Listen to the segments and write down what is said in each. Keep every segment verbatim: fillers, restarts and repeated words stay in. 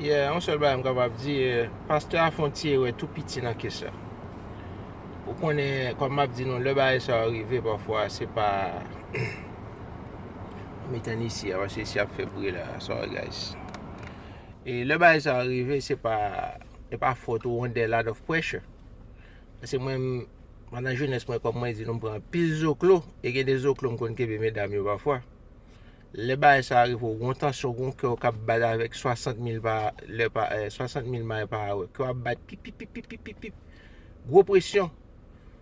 Yeah, yon sèl bagay m kapab di, eh, pastè a fè yon ti erè tou piti nan kes la. Ou konnen, kòm m ap di nou, lè bagay sa yo rive, pafwa, se pa m etann isi a, paske isi ap fè bri la, sorry guys. E lè bagay sa yo rive, se pa, e pa fòt ou under a lot of pressure. Paske mwen, pandan jenès mwen, kòm mwen di nou, m pran anpil zoklo, e gen de zoklo m konn kenbe medam yo pafwa. Lè bagay sa rive, w gen yon tansyon, w gen yon kè w k ap bat avèk swasant mil pa lè pa, eh, swasant mil may pa awè, kè w ap bat pip, pip, pip, pip, pip, pip, pip. Gwo presyon.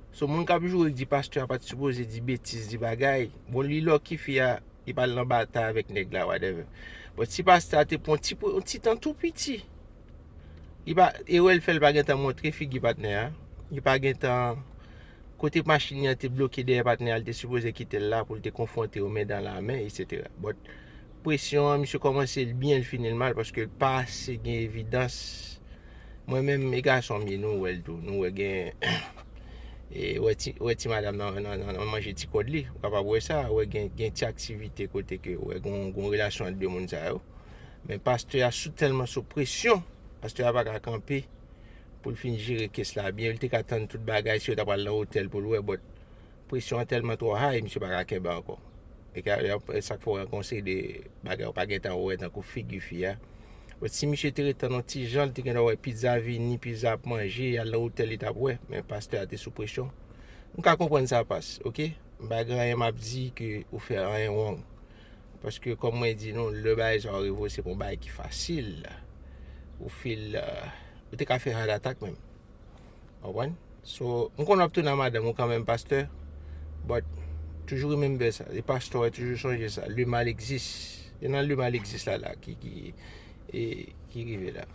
So, moun k ap joure di pastè a pa t sipoze di betiz, di bagay. Bon, li lucky fi a, li pa al nan batay avèk nèg la, whatever. But si pastè a te pran ti, yon ti tan tou piti, li pa, erè l fè, l pa gentan montre figi patnè a. Li pa gentan, kote machin li an te bloke dèyè patnè a, li te sipoze kite l la pou l te konfwonte yo men dan la men, etsetera. But presyon an, misye kòmanse l byen, l fini l mal, paske l pa ase gen evidans. Mwen menm, e gason m ye, nou wè l tou. Nou wè gen, e, wè ti, wè ti madanm nan, nan, nan, nan manje ti kòd li. Ou kapab wè sa, wè gen, gen ti aktivite kote ke, wè gen, gen relasyon ant de moun sa yo. Men pastè a sou, tèlman sou presyon, pastè a pa ka kanpe pou l fin jere kes la byen. Li te ka tann tout bagay, si yo ta pral nan otèl pou l wè, but presyon an tèlman twò high, misye pa ka kenbe ankò. E ka, e sa k fè w wè yon seri de bagay ou pa gentan wè tankou figi fi a. But si misye te ret tann yon ti jan, li te gendwa wè pizza vini, pizza ap manje, al nan otèl li t ap wè, men pastè a te sou presyon. M ka konprann sa pas, oke? M pa gen anyen m ap di ke ou fè anyen wrong. Paske, kòm mwen di nou, lè bagay sa yo rive w, se pa yon bagay ki fasil. Ou feel, euh, ou te ka fè heart attack menm. Konprann? So, m konnen w ap tounen a madanm ou kanmenm, pastè. But, toujou remember sa. E pastè, toujou sonje sa. Le mal existe. E nan le mal existe la, la, ki, ki, e, ki rive la.